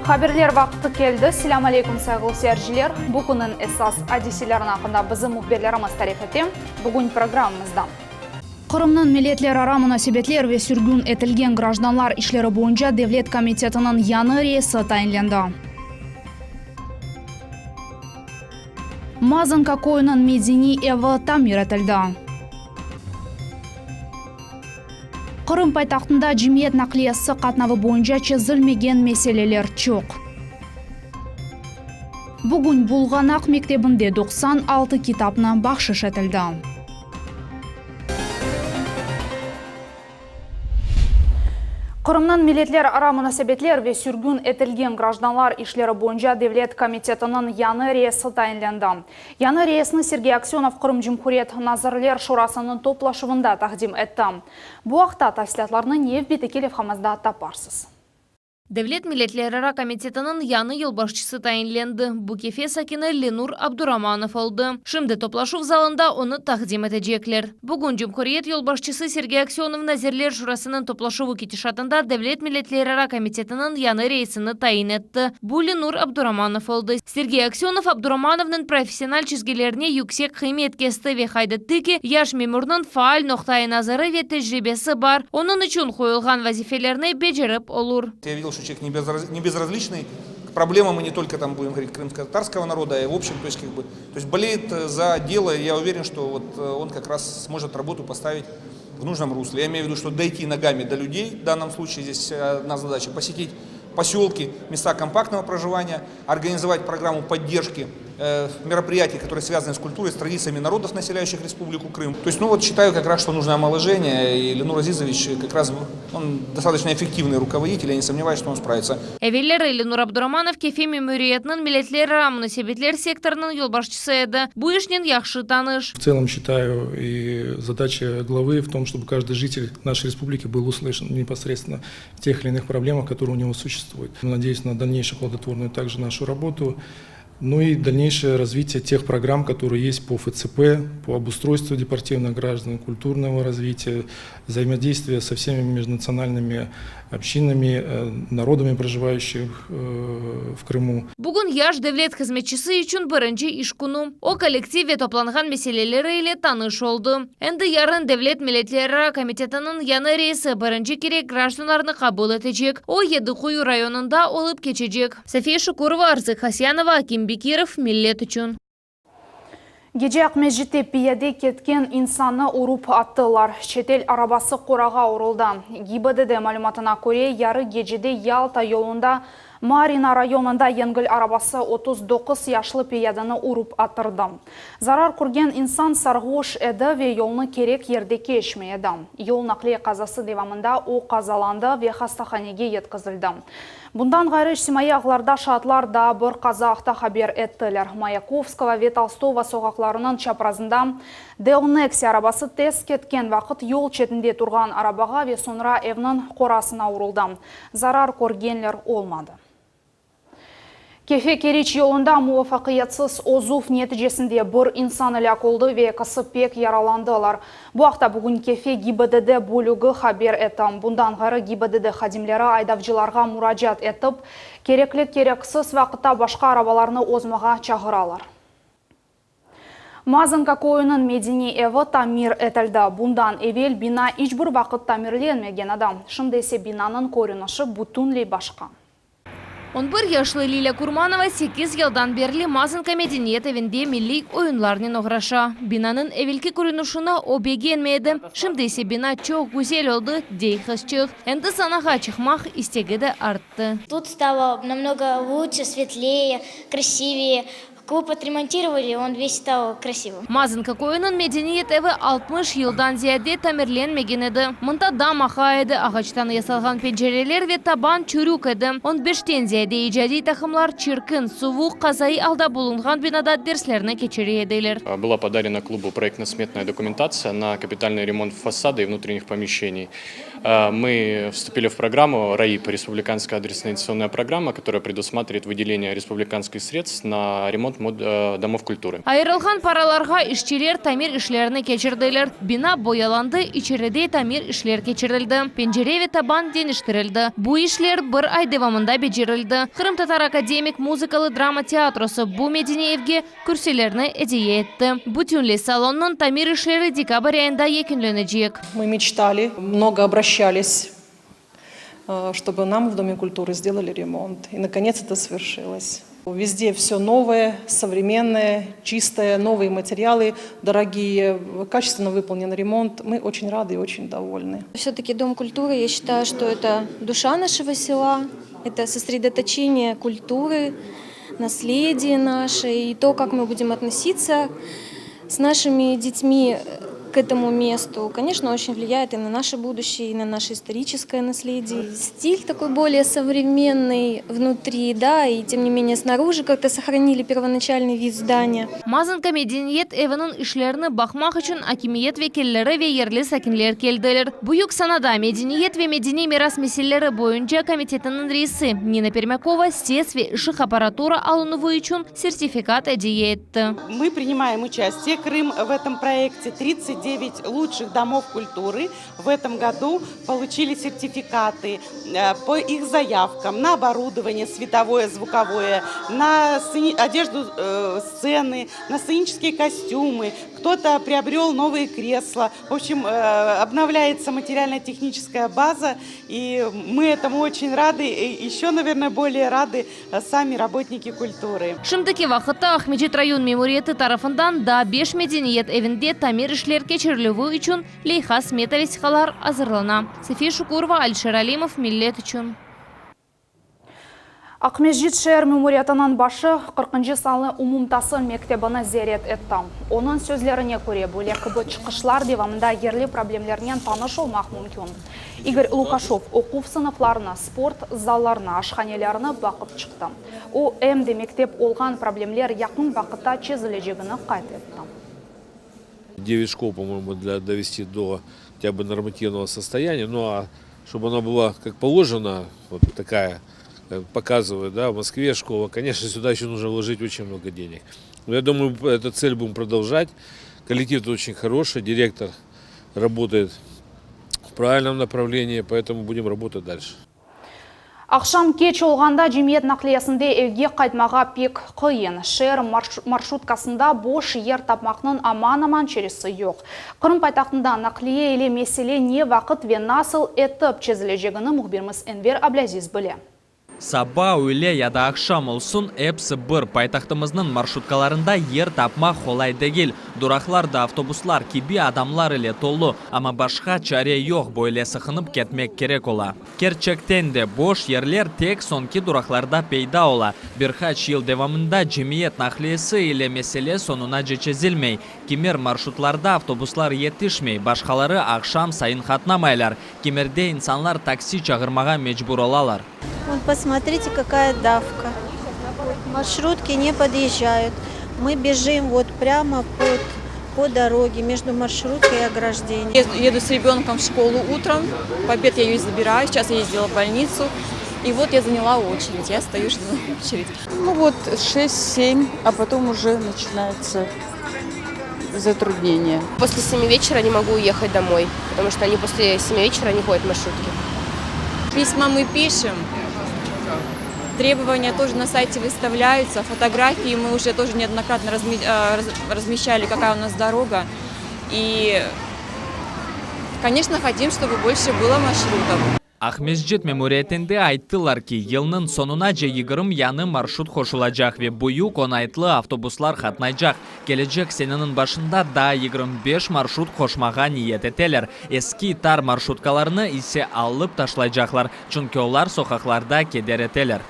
Haberler vaqtı keldi. Selâm aleyküm, sayğılı seyirciler. Bu künniñ esas adiselerini aqqında bizim mühbirlerimiz tarif ete. Bugün programmamızda. Qırımnıñ milletlerara munasebetler ve sürgün etilgen grajdanlar işleri boyunca devlet komitetiniñ yañı reisi tayinlendi. Mazanka köyüniñ medeniy evi tamir etildi. Qırım paytahtında cemiyet naqliyesi qatnavı boyunca çezilmegen meseleler çoq. Bugün Bulğanaq mektebinde 96 kitapnı bahşış etildi. Qırımnıñ milletlerara munasebetler ve sürgün etilgen grajdanlar işleri boyunca devlet komitetiniñ yañı reisi tayinlendi. Yañı reisni Sergey Aksönov Qırım Cumhuriyet Nazirler Şurasınıñ toplaşuvında taqdim etti. Bu aqta tafsilâtlarnı nevbetteki levhamızda taparsız. Devlet milletlerara komitetiniñ yañı yolbaşçısı tayinlendi. Bu Kefe sakini Lenur Abduramanov oldı. Şimdi toplaşuv zalında onı taqdim etecekler. Bugün cumhuriyet yolbaşçısı Sergey Aksönov Nazirler Şurasınıñ toplaşuvı ketişatında Devlet milletlerara komitetiniñ yañı reisini tayin etti. Bu Lenur Abduramanov oldı. Sergey Aksönov Abduramanovnıñ professional çizgilerine yüksek qıymet kesti ve qayd etti ki, yaş memurnıñ faal noqta-i nazarı ve tecribesi bar, onıñ içün qoyulğan vazifelerni becerip olur. Я видел, что человек не безразличный к проблемам и не только там, будем говорить, крымско-татарского народа, а и в общем, то есть, как бы, то есть болеет за дело, и я уверен, что вот он как раз сможет работу поставить в нужном русле. Я имею в виду, что дойти ногами до людей, в данном случае здесь одна задача, посетить поселки, места компактного проживания, организовать программу поддержки мероприятий, которые связаны с культурой, с традициями народов, населяющих Республику Крым. То есть, ну вот считаю как раз, что нужно омоложение, и Ленур Азизович как раз, он достаточно эффективный руководитель, я не сомневаюсь, что он справится. Evelleri Lenur Abduramanov Kefe memuriyetiniñ milletlerara munasebetler sektorınıñ yolbaşçısı edi. Bu işnen yahşı tanış. В целом считаю, и задача главы в том, чтобы каждый житель нашей республики был услышан непосредственно в тех или иных проблемах, которые у него существуют. Надеюсь на дальнейшую плодотворную также нашу работу, ну и дальнейшее развитие тех программ, которые есть по ФЦП, по обустройству депортированных граждан, культурного развития, взаимодействия со всеми межнациональными общинами, народами, проживающих в Крыму. Bugün yaş devlet hızmetçisi içün birinci iş künü. O, kollektiv ve toplanğan meseleleri ile tanış oldı. Endi yarın Devlet milletlerara komitetiniñ yañı reisi birinci kere grajdanlarnı qabul etecek. O, Yediquyu rayonında olıp keçecek. Safiye Şukurova, Arzı Hasyanova, Akim Bekirov, Millet içün. Gece Aqmescitte piyade ketken insannı urıp attılar. Çetel arabası qorağa uruldı. GİBDD malümatına köre, yarı gecede Yalta yolunda Marina rayonında yengil arabası 39 yaşlı piyadeni urıp attırdı. Zarar körgen insan sarğoş edi ve yolnı kerek yerde keçmey edi. Yol naqliye qazası devamında o qazalandı ve hastahanege yetkizildi. Bundan ğayrı, içtimaiy ağlarda şaatlar daa bir qaza aqta haber ettiler. Mayakovskogo ve Tolstogo soqaqlarınıñ çaprazında Dell Nexia arabası tez ketken vaqıt yol çetinde turğan arabağa ve soñra evniñ qorasına uruldı. Zarar körgenler olmadı. Kefe-Keriç yolunda muvafaqiyetsiz ozuv neticesinde bir insan elâk oldı ve ekisi pek yaralandılar. Bu aqta bugün Kefe GİBDD bölügi haber etti. Bundan ğayrı GİBDD hadimleri aydavcılarğa muracaat etip, kerekli-kereksiz vaqıtta başqa arabalarnı ozmağa çağıralar. Mazanka köyüniñ medeniy evi tamir etildi. Bundan evel bina iç bir vaqıt tamirlenmegen edi. Şimdi ise binanıñ körünişi bütünley başqa. On bir yaşlı Lilâ Kurmanova sekiz yıldan berli Mazanka medeniyet evinde milliy oyunlarnen oğraşa. Binanıñ evelki körünişini o begenmey edi. Şimdi ise bina çoq güzel oldı, dey qızçıq. Endi sanağa çıqmaq istegi de arttı. Тут stalo namnogo luçe, svetlее, krasivее. Klub otremontirovali, on ves stal krasivım. Mazanka köyüniñ medeniyet evi 60 yıldan ziyade tamirlenmegen edi. Mında dam aqa edi, ağaçtan yasalğan pencereler ve taban çürük edi. On beşten ziyade icadiy taqımlar çirkin, suvuq, qazaiy alda bulunğan binada derslerni keçire ediler. Была подарена клубу проектно-сметная документация на капитальный ремонт фасада и внутренних помещений. Мы вступили в программу РАИП, республиканская адресная инвестиционная программа, которая предусматривает выделение республиканских средств на ремонт. ремонт домов культуры. Ayırılğan paralarğa işçiler tamir işlerini keçirdiler. Bina boyalandı, içeride tamir işler keçirildi, pencere ve taban deñiştirildi. Bu işler bir ay devamında becerildi. Qırımtatar akademik muzıkalı-drama teatrosı bu medeniy evge kürsülerni ediye etti. Bütünley salonnıñ tamir işleri dekabr ayında yekünlenecek. Мы мечтали, много обращались, чтобы нам в Доме культуры сделали ремонт. И, наконец, это свершилось. Везде все новое, современное, чистое, новые материалы, дорогие, качественно выполнен ремонт. Мы очень рады и очень довольны. Все-таки Дом культуры, я считаю, что это душа нашего села, это сосредоточение культуры, наследие наше и то, как мы будем относиться с нашими детьми к этому месту, конечно, очень влияет и на наше будущее, и на наше историческое наследие. Стиль такой более современный внутри, да, и тем не менее снаружи как-то сохранили первоначальный вид здания. Mazanka medeniyet eviniñ işlerini baqmaq içün akimiyet vekilleri ve yerli sakinler keldiler. Büyük sanada medeniyet ve medeniy miras meseleleri boyunca komitetiniñ reisi Nina Permâkova ses ve ışıq apparatura alınuvı içün sertifikat ediye etti. Мы принимаем участие, Крым, в этом проекте. 39 лучших домов культуры в этом году получили сертификаты по их заявкам на оборудование световое, звуковое, на одежду сцены, на сценические костюмы. Кто-то приобрел новые кресла. В общем, обновляется материально-техническая база, и мы этому очень рады. И еще, наверное, более рады сами работники культуры. Şimdiki vaqıtta Aqmescit rayon memuriyeti tarafından daa beş medeniyet evinde tamir işler keçirilüvi içün leyha smeta vesiqalar azırlana. Safiye Şukurova, Alişer Alimov, Millet içün. Aqmescit şeer memuriyetiniñ başı 40-ncı sanlı umumtasil mektebini ziyaret etti. Onıñ sözlerine köre, böyle kibi çıqışlar devamında yerli problemlernen tanış olmaq mümkün. İgor Lukaşev oquv sınıflarını, sport zallarını, aşhanelerni baqıp çıqtı. O, em de mektep olğan problemler yaqın vaqıtta çezilecegini qayd etti. 9 школ, по-моему, для довести до хотя бы нормативного состояния. Ну а чтобы она была как положено, вот такая, как показывают, да, в Москве школа, конечно, сюда еще нужно вложить очень много денег. Но я думаю, эту цель будем продолжать. Коллектив тут очень хороший, директор работает в правильном направлении, поэтому будем работать дальше. Aqşam keç olğanda cemiyet naqliyesinde evge qaytmağa pek qıyın. Şeer marşrutkasında boş yer tapmaqnıñ aman-aman çaresi yoq. Qırım paytahtında naqliye ile mesele ne vaqıt ve nasıl etip çezilecegini mühbirimiz Enver Ablâziz bile. Saba, üyle ya da aqşam olsun, episi bir paytahtımıznıñ marşrutkalarında yer tapmaq qolay degil. Duraqlar da avtobuslar kibi adamlar ile tolu, amma başqa çare yoq, böyle sıqınıp ketmek kerek ola. Kerçekten de, boş yerler tek soñki duraqlarda peyda ola. Bir qaç yıl devamında cemiyet naqliyesi ile mesele soñunace çezilmey. Kimer marşrutlarda avtobuslar yetişmey, başqaları aqşam sayın qatnamaylar. Kimerde insanlar taksi çağırmağa mecbur olalar. Вот посмотрите, какая давка. Маршрутки не подъезжают. Мы бежим вот прямо под, по дороге между маршруткой и ограждением. Еду с ребенком в школу утром, в обед я ее забираю, сейчас я ездила в больницу. И вот я заняла очередь, я стою, жду очередь. Ну вот 6-7, а потом уже начинается затруднение. После 7 вечера не могу уехать домой, потому что они после 7 вечера не ходят маршрутки. Письма мы пишем, требования тоже на сайте выставляются, фотографии мы уже тоже неоднократно размещали, какая у нас дорога. И, конечно, хотим, чтобы больше было маршрутов. Aqmescit memuriyetinde ayttılar ki, yılnıñ soñunace 20 yañı marşrut qoşulacaq ve büyük oñaytlı avtobuslar qatnaycaq. Kelecek seneniñ başında daa 25 marşrut qoşmağa niyet eteler. Eski tar marşrutkalarnı ise alıp taşlaycaqlar, çünki olar soqaqlarda keder eteler.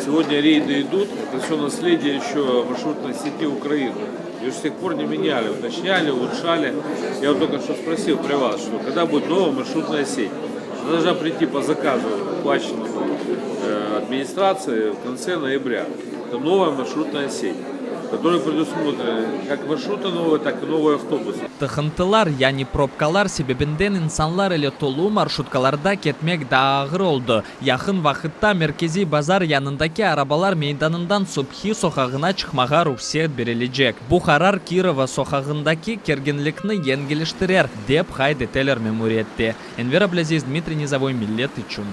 Сегодня рейды идут, это все наследие еще маршрутной сети Украины. Ее с тех пор не меняли, уточняли, улучшали. Я вот только что спросил при вас, что когда будет новая маршрутная сеть. Она должна прийти по заказу, оплаченному администрации в конце ноября. Это новая маршрутная сеть. Которые предусмотрены как маршруты новые, так и новые автобусы. Tıqıntılar, yani probkalar sebebinden insanlar ile tolu marşrutkalarda ketmek daa ağır oldı. Yaqın vaqıtta merkeziy bazar yanındaki arabalar meydanından Subhi soqağına çıqmağa ruhset berilecek. Bu qarar Kirova soqağındaki kerginlikni yengilleştirer, dep qayd eteler memuriyette. Enver Ablâziz, Dmitriy Nizovoy, Millet içün.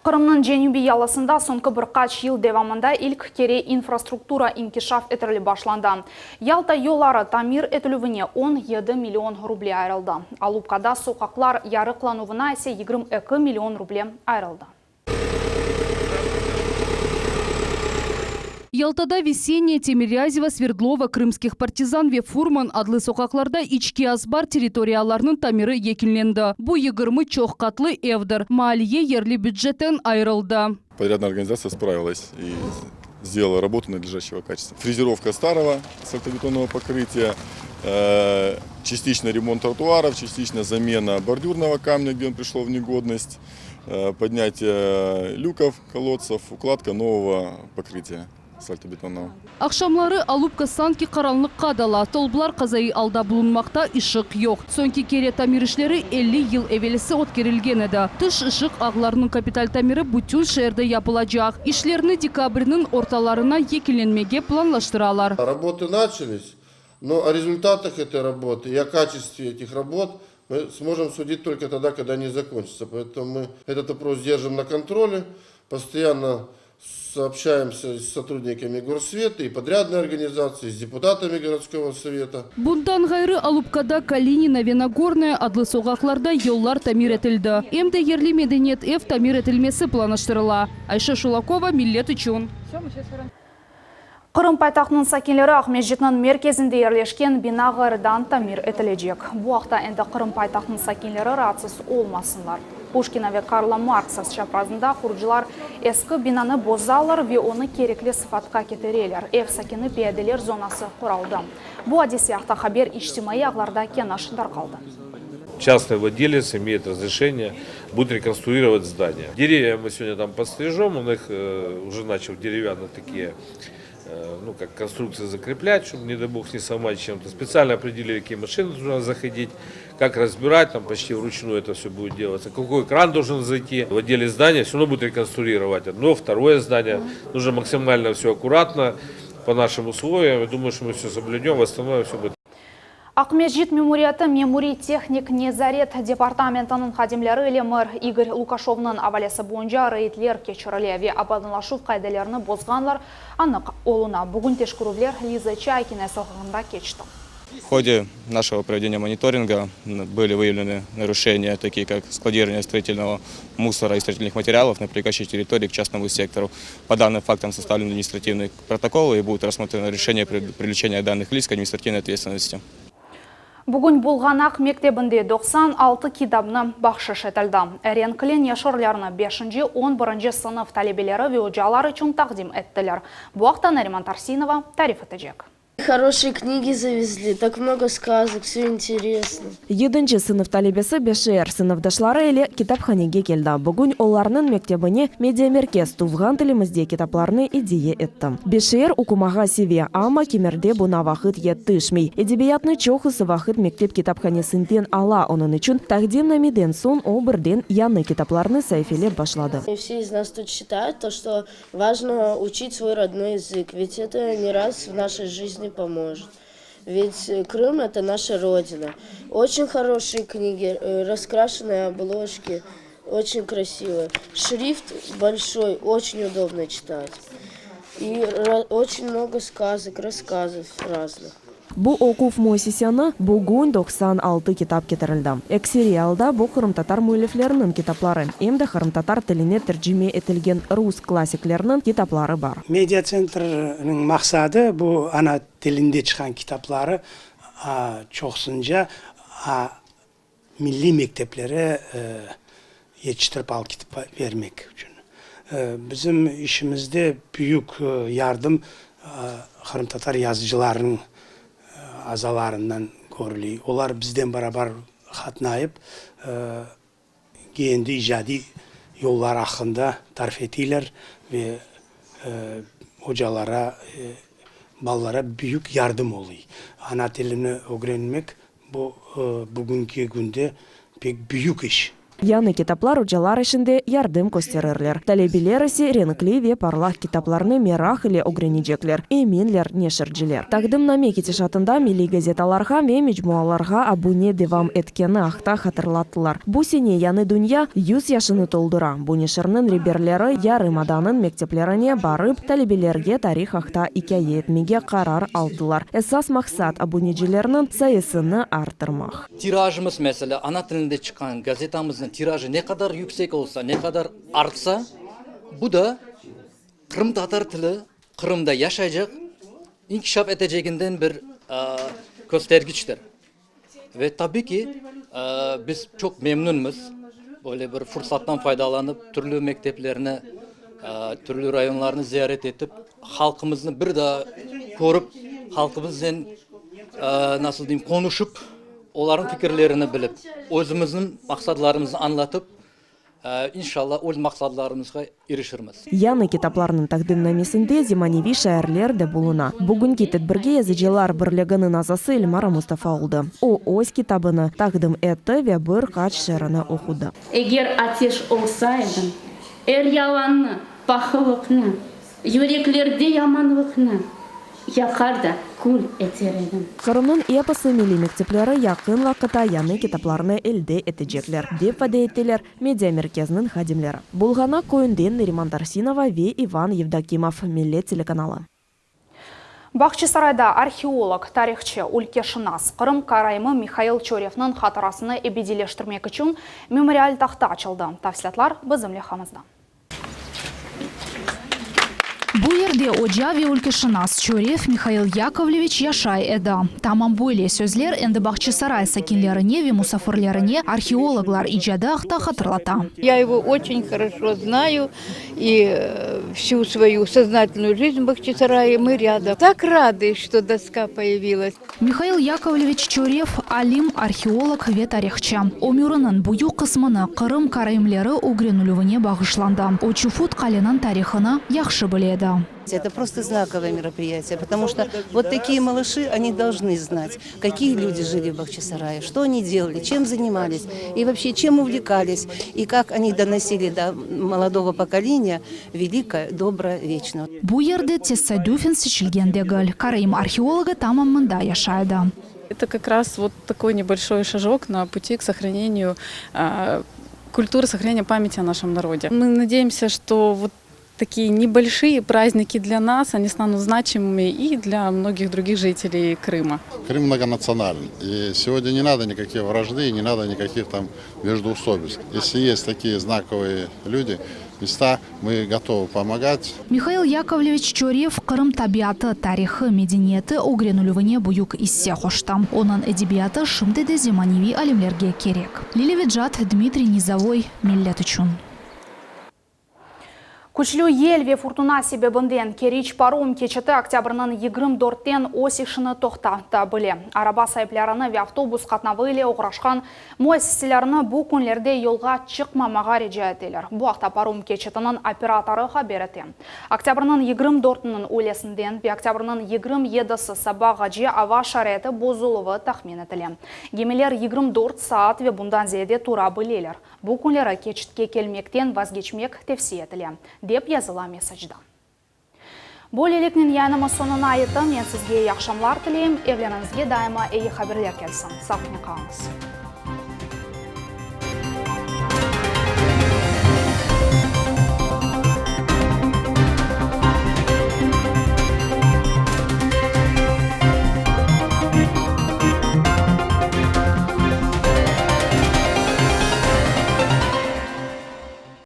Qırımnıñ cenübiy yalısında soñki bir qaç yıl devamında ilk kere infrastruktura inkişaf etirilip başlandı. Yalta yolları tamir etilüvine 17 million ruble ayırıldı. Alupkada soqaqlar yarıqlanuvına ise 22 million ruble ayırıldı. Yaltada Vesenyaya, Timirâzeva, Sverdlova, Krımskih partizan ve Furman adlı soqaqlarda içki azbar territoriyalarnıñ tamiri yekünlendi. Bu 20 çoq qatlı evdir. Maliye yerli bücetten ayırıldı. Подрядная организация справилась и сделала работу надлежащего качества. Фрезеровка старого асфальтобетонного покрытия, частично ремонт тротуаров, частично замена бордюрного камня, где он пришел в негодность, поднятие люков, колодцев, укладка нового покрытия асфальтобетонного. Aqşamları Alupka sanki qaranlıqqa dala. Stolplar qazaiy alda bulunmaqta, ışıq yoq. Soñki kere tamir işleri 50 yıl evelsi ötkerilgen edi. Tış ışıq ağlarınıñ kapital tamiri bütün şeerde yapılacaq. İşlerni dekabrniñ ortalarına yekünlenmege planlaştıralar. Работы начались, но о результатах этой работы и о качестве этих работ мы сможем судить только тогда, когда они закончатся. Поэтому мы этот вопрос держим на контроле, постоянно сообщаемся с сотрудниками Горсвета и подрядной организации, с депутатами городского совета. Bundan ğayrı Alupkada Kalinina ve Nagornaya adlı soqaqlarda yollar tamir etildi. Em de yerli medeniyet ev tamir etilmesi planlaştırıla. Ayşe Şulakova, Millet içün. Qırım paytahtınıñ sakinleri Aqmescitniñ merkezinde yerleşken bina ğayrıdan tamir etilecek. Bu aqta endi Qırım paytahtınıñ sakinleri raatsız olmasınlar. Puşkina ve Karla Marksa çaprazında qurucılar eski binanı bozalar ve onı kerekli sıfatqa ketireler. Ev sakini piyadeler zonası quruldı. Bu adise aqta haber içtimaiy ağlarda keniş darqaldı. Частный владелец имеет разрешение, будет реконструировать здание. Деревья мы сегодня там подстрижем, он их уже начал деревянные такие, ну, как конструкции закреплять, чтобы, не дай бог, не сломать чем-то. Специально определили, какие машины туда заходить, как разбирать, там почти вручную это все будет делаться, какой кран должен зайти. Владелец здания все равно будет реконструировать одно, второе здание. Нужно максимально все аккуратно, по нашим условиям. Я думаю, что мы все соблюдем, восстановим, все будет. Aqmescit memuriyeti memuriy tehnik nezaret departamentiniñ hadimleri ile mer İgor Lukaşevniñ avalesi boyunca reydler keçirile ve abadanlaşuv qaidelerini bozğanlar anıq oluna. Bugün teşkerüvler Liza Çaykina soqağında keçti. В ходе нашего проведения мониторинга были выявлены нарушения, такие как складирование строительного мусора и строительных материалов на прилегающей территории к частному сектору. По данным фактам составлены административные протоколы и будет рассмотрено решение привлечения данных лиц к административной ответственности. Bugün Bulğanaq mektebinde 96 kitapnı bahşış etildi. Renkli neşirlerni 5-11 sınıf talebeleri ve ocalar içün taqdim ettiler. Bu aqta Nariman Tarsinova tarif etecek. Хорошие книги завезли, так много сказок, все интересно. Yedinci sınıf talebesi Beşer sınıfdaşları ile kitaphanege keldi. Bugün olarnıñ mektebine mediamerkez tuvğan tilimizde kitaplarnı ediye etti. Beşer oqumağa seve, amma kimerde buña vaqıt yetişmey. Edebiyatnı çoqusı vaqıt mektep kitaphanesinden ala. Onıñ içün taqdimnameden soñ o birden yañı kitaplarnı saifelep başladı. И все из нас тут считают, то, что важно учить свой родной язык, ведь это не раз в нашей жизни поможет. Ведь Крым – это наша родина. Очень хорошие книги, раскрашенные обложки, очень красивые. Шрифт большой, очень удобно читать. И очень много сказок, рассказов разных. Bu oquv müessisesine bugün 96 kitap ketirildi. Ekseri alda bu qırımtatar müellifleriniñ kitapları, em de qırımtatar tiline tercime etilgen rus klassikleriniñ kitapları bar. Mediatsentrniñ maqsadı bu ana tilinde çıqqan kitapları çoqsunca milliy mekteplere yetiştirip alıp ketip bermek içün. Bizim işimizde büyük yardım qırımtatar yazıcılarınıñ azalarından körüle. Olar bizden beraber qatnayıp, kendi icadiy yolları aqqında tarif eteler ve ocalara. Balalara büyük yardım oluy. Ana tilini ögrenmek, bu bugünki künde pek büyük iş. Yañı kitaplar ocalar işinde yardım kösterirler. Talebeler ise renkli ve parlaq kitaplarnı meraq ile ögrenecekler, eminler neşirciler. Taqdimname ketişatında milliy gazetalarğa ve mecmualarğa abune devam etkeni aqta hatırlattılar. Bu sene Yañı dünya yüz yaşını toldura. Bu neşirniñ reberleri yarımadanıñ mekteplerine barıp, talebelerge tarih aqta ikâye etmege qarar aldılar. Esas maqsat, abunecilerniñ sayısını arttırmaq. Tirajımız, meselâ, ana tilinde çıqqan gazetamıznıñ tirajı ne qadar yüksek olsa, ne qadar artsa, bu da qırımtatar tili Qırımda yaşaycaq, inkişaf eteceginden bir köstergiçtir. Ve tabiy ki, biz çoq memnünmiz, böyle bir fursattan faydalanıp, türlü mekteplerni, türlü rayonlarnı ziyaret etip, halqımıznı bir daa körip, halqımıznen, nasıl deyim, qonuşıp, olarnıñ fikirlerini bilip, özümizniñ maqsadlarımıznı añlatıp, İnşalla, öz maqsadlarımızğa irişirmiz. Yañı kitaplarnıñ taqdimnamesinde zemaneviy şairler de buluna. Bugünki tedbirge Yazıcılar birliginiñ azası Elmara Mustafa oldı. O, öz kitabını taqdim etti ve bir qaç şiirini oqudı. Eger ateş olsaydım, er yalannı, pahıllıqnı, Yüreklerde yamanlıqnı yaqar da kül eter edim. Qırımnıñ episi milliy mektepleri yaqın vaqıtta yañı kitaplarnı elde etecekler, dep vade ettiler mediamerkezniñ hadimleri. Bulğanaq köyünden Neriman Tarsinova ve İvan Yevdokimov, Millet telekanalı. Bağçasarayda arheolog, tarihçı, ülkeşınas, Qırım karaimı Mihail Çorevniñ hatırasını ebediyleştirmek içün memorial tahta açıldı. Tafsilâtlar bizim levhamızda. Bu yerde oca ve ülkeşınas Çörev Mihail Yakovleviç yaşay edi. Tamam böyle sözler endi Bağçasaray sakinlerine ve musafirlerine arheologlar icadı aqta hatırlata. Ya его oçen хорошо znayu i vsю svoyu soznatelnuyu жизнь в Бахчисарае мы рядом. Так рады, что доска появилась. Mihail Yakovleviç Çörev, alim, arheolog ve tarihçı. Ömüriniñ büyük qısmını Qırım karaimleri ögrenilüvine bağışlandı. O, Çufut qaleniñ tarihını yahşı bile edi. Это просто знаковое мероприятие, потому что вот такие малыши, они должны знать, какие люди жили в Бахчисарае, что они делали, чем занимались и вообще чем увлекались, и как они доносили до молодого поколения великое, доброе, вечное. Bu yerde tesadüfen seçilgen degil. Karaim arheologı tamam mında yaşay edi. Это как раз вот такой небольшой шажок на пути к сохранению культуры, сохранения памяти о нашем народе. Мы надеемся, что вот такие небольшие праздники для нас, они станут значимыми и для многих других жителей Крыма. Крым многонациональный. И сегодня не надо никаких вражды, не надо никаких там междоусобиц. Если есть такие знаковые люди, места, мы готовы помогать. Mihail Yakovleviç Çörev Qırım tabiatı, tarihı, medeniyeti ögrenilüvine büyük isse qoştı. Onıñ edebiyatı şimdi de zemaneviy alimlerge kerek. Lilâ Vecat, Dmitriy Nizovoy, Millet içün. Küçlü yel ve furtuna sebebinden Keriç parom keçiti oktâbrniñ 24-ten öz işini toqtata bile. Araba saiplerini ve avtobus qatnavı ile oğraşqan müessiselerni bu künlerde yolğa çıqmamağa rica eteler. Bu aqta parom keçitiniñ operatorı haber ete. Oktâbrniñ 24-niñ üylesinden ve oktâbrniñ 27-si sabağace ava şaraiti bozuluvı tahmin etile. Gemiler 24 saat ve bundan ziyade tura bileler. Bu künleri keçitke kelmekten vazgeçmek tevsiye etile, dep yazıla mesacda. Böyleliknen yayınımız soñuna yetti. Men sizge eyi aqşamlar tileyim. Evleriñizge daima eyi haberler kelsin. Sağlıqnen qalıñız.